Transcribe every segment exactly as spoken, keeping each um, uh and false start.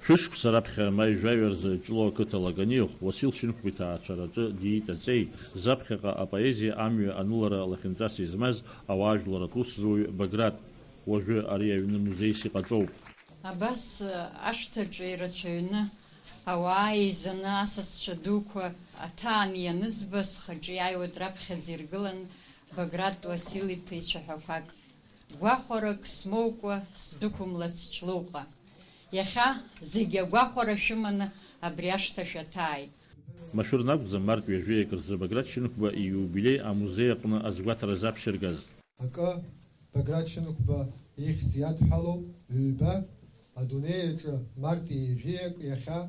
Шәышықәса раԥхьа, маи жәаҩа рзы, Ҷлоу ақыҭа Лаканиахә Уасил Шьынқәба иҭаацәараҿы диит аҵеи, заԥхьаҟа апоезиа амҩа анылара лахьынҵас измаз ауаажәларратә усзуҩ Баграт. Уажәы ари аҩны музеис иҟаҵоуп. Абас ашҭаҿы ирацәаҩны ауаа еизаны асасцәа дуқәа аҭаан ианызба, схаҿы иааиуеит раԥхьаӡа иргылан Баграт Уасил-иԥа ицәаҳәақәак. Гәахәарак смоукәа сдәықәымлац Ҷлоуҟа. Иахьа зегьы агәахәара шәыманы абри ашҭа шәаҭааит. Машәыр акәӡам март ҩажәи акы рзы Баграт Шьынқәба ииубилеи амузеи аҟны азгәаҭара заԥшьыргаз. Акы, Баграт Шьынқәба ихьӡ иадҳәалоуп, ҩба, адунеи аҿы март ҩажәи акы иахьа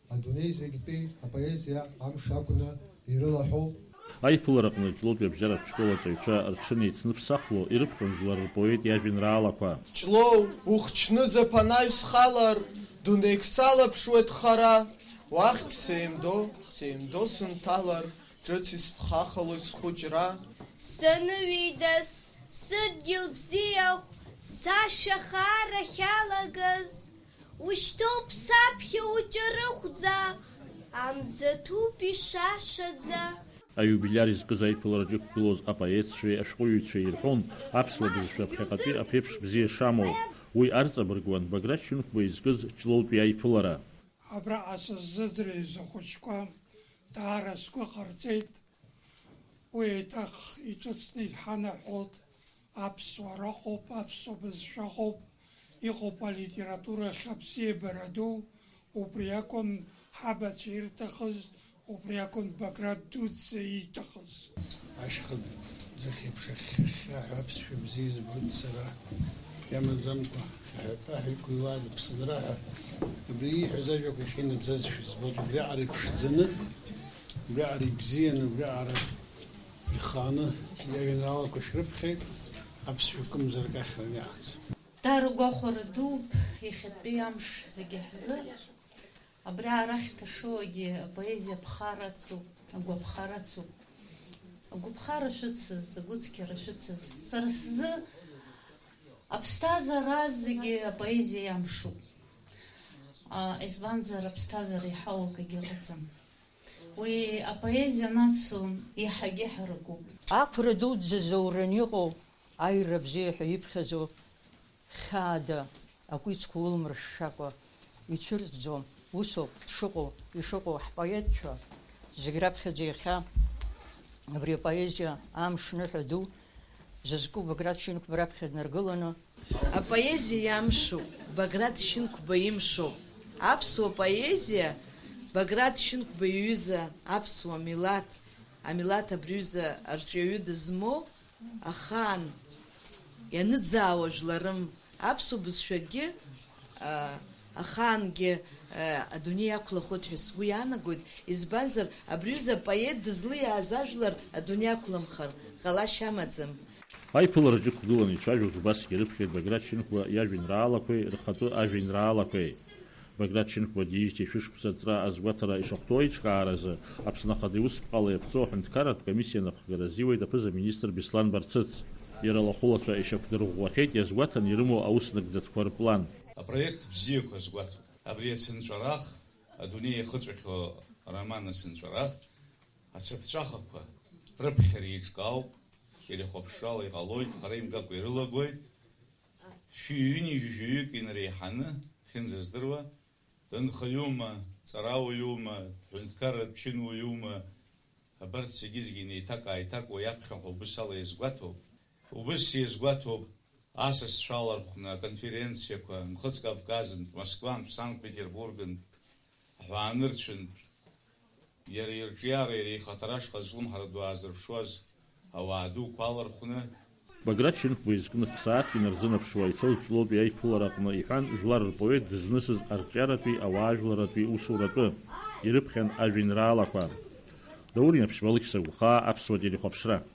адунеи зегьтәи апоезиа амш акәны ирылаҳәоуп. Аиԥылараҟны Ҷлоутәи абжьаратә школ аҵаҩцәа рҽынеицныԥсахло ирыԥхьон жәлар рпоет иажәеинраалақәа. Ҷлоу, ухчнызаап анаҩс халар, дунеик салаԥшуеит хара, уахьтә сеимдо, сеимдо сынҭалар, ҿыц исԥхахалоит схәыҷра. Саныҩеидас, сыдгьыл бзиахә, сашәа хаара ахьалагаз, ушьҭоуп саԥхьа уҷарыхәӡа, амза ҭоуп ишашаӡа. Аиубилиар изкыз аиԥылараҿы иқәгылоз апоетцәеи ашәҟәыҩҩцәеи ирҳәон аԥсуа бызшәа ԥхьаҟатәи аԥеиԥш бзиа шамоу. Уи арҵабыргуан Баграт Шьынқәба изкыз Ҷлоутәи аиԥылара. Абраҟа сыззыӡырҩыз ахәыҷқәа даара сгәы ҟарҵеит. Уи еиҭах иҿыцны иҳанаҳәоит, аԥсуара ыҟоуп, аԥсуа бызшәа ыҟоуп, иҟоуп алитература ахь абзиабара ду, убри акәын ҳабацәа ирҭахыз, убри акәын Баграт дуӡӡа ииҭахыз. Ашьха ӡыхь еиԥш ахьхьа-хьхьа ҳәа аԥсшәа бзиа избоит сара, иамаӡамкәа хьаҳәа-ԥаҳәа иқәыҩлаз аԥсынра ҳәа. Убри ииҳәаз ажәақәа иахьа инаӡазшәа збоит, убриаҟара иԥшӡаны, убриаҟара ибзианы, убриаҟара ихааны иажәеинраалақәа шәрыԥхьеит, аԥсшәа кымзарак ахьраны иҟаӡам. Даара гәахәара дууп иахьатәи амш зегьы ҳзы. Абра арахь дҭашоугьы апоезиа ԥхара ацуп, агәаԥхара ацуп. Агәаԥхара шәыцыз, агәыцқьара шәыцыз, сара сзы аԥсҭазаара зегьы апоезиа иамшуп. А, избанзар, аԥсҭазаара иҳау акгьы ыҟаӡам. Уи апоезиа анацу иаҳагьы ҳаракуп. Ақәра дуӡӡа зоураны иҟоу аира бзиа ҳәа иԥхьаӡо хьаада акәицқәа улмыршәшәакәа ицәырҵӡом. Усоуп дшыҟоу, ишыҟоу ҳпоетцәа зегь раԥхьаӡа иахьа абри апоезиа амш ныҳәа ду зызку Баграт Шьынқәба раԥхьа днаргыланы. Апоезиа иамшуп, Баграт Шьынқәба имшоуп. Аԥсуа поезиа Баграт Шьынқәба иҩыза аԥсуа милаҭ, амилаҭ абри аҩыза арҿиаҩы дызмоу, ахаан ианыӡаауа жәларым, аԥсуа бызшәагьы, а, ахаангьы, а, адунеи иақәлахоит ҳәа сгәы иаанагоит, избанзар, абри аҩыза апоет дызлиааз ажәлар адунеи ақәлымхар ҟалашьа амаӡам. Аиԥылараҿы иқәгыланы ицәажәоз убасгьы ирыԥхьеит Баграт Шьынқәба иажәеинраалақәеи рхатәы ажәеинраалақәеи. Баграт Шьынқәба диижьҭеи шәышықәса аҵра азгәаҭара ишахәҭоу аиҿкааразы, Аԥсны Ахада иусԥҟала иаԥҵоу аҳәынҭқарратә комиссиа анапхгара азиуеит аԥыза-министр Беслан Барцыц. Иара лахәылацәа ишьақәдырӷәӷәахьеит иазгәаҭаны ирымоу аус нагӡатәқәа рплан. Апроект бзиақәа азгәаҭоуп. Абри ацынҵәарах, адунеи иахыҵәахьоу ароман ацынҵәарах, ацыԥҵәахақәа рыԥхьара еиҿкаауп, ирыхәаԥшрала иҟалоит, хара имгакәа ирылагоит. Шәи ҩынҩажәаҩык инареиҳаны, ахьынӡаздыруа, дынхаҩума, ҵарауаҩума, ҳәынҭқарратә чынуаҩума, абарҭ зегьы-зегьы инеиҭак-ааиҭакуа иаԥхьаҟа убыс ала иазгәаҭоуп. Убыс иазгәаҭоуп асасцәа алархәны аконференциақәа Нхыҵ Кавказынтә, Москвантә, Санкт-Петербургынтә, аҳәаанырцәынтә, иара ирҿиара, иара ихаҭара ашҟа зҿлымҳара ду аазырԥшуаз ауаа дуқәа алархәны. Баграт Шьынқәба изкны ԥсаатәк инарзынаԥшуа ицоз Ҷлоутәи аиԥылара аҟны иҳәан, жәлар рпоет дызнысыз арҿиаратәи, ауаажәларратәи усуратәы ирыԥхьан ажәеинраалақәа. Даур Инаԥшьба, Алықьса Гәхаа, Аԥсуа телехәаԥшра.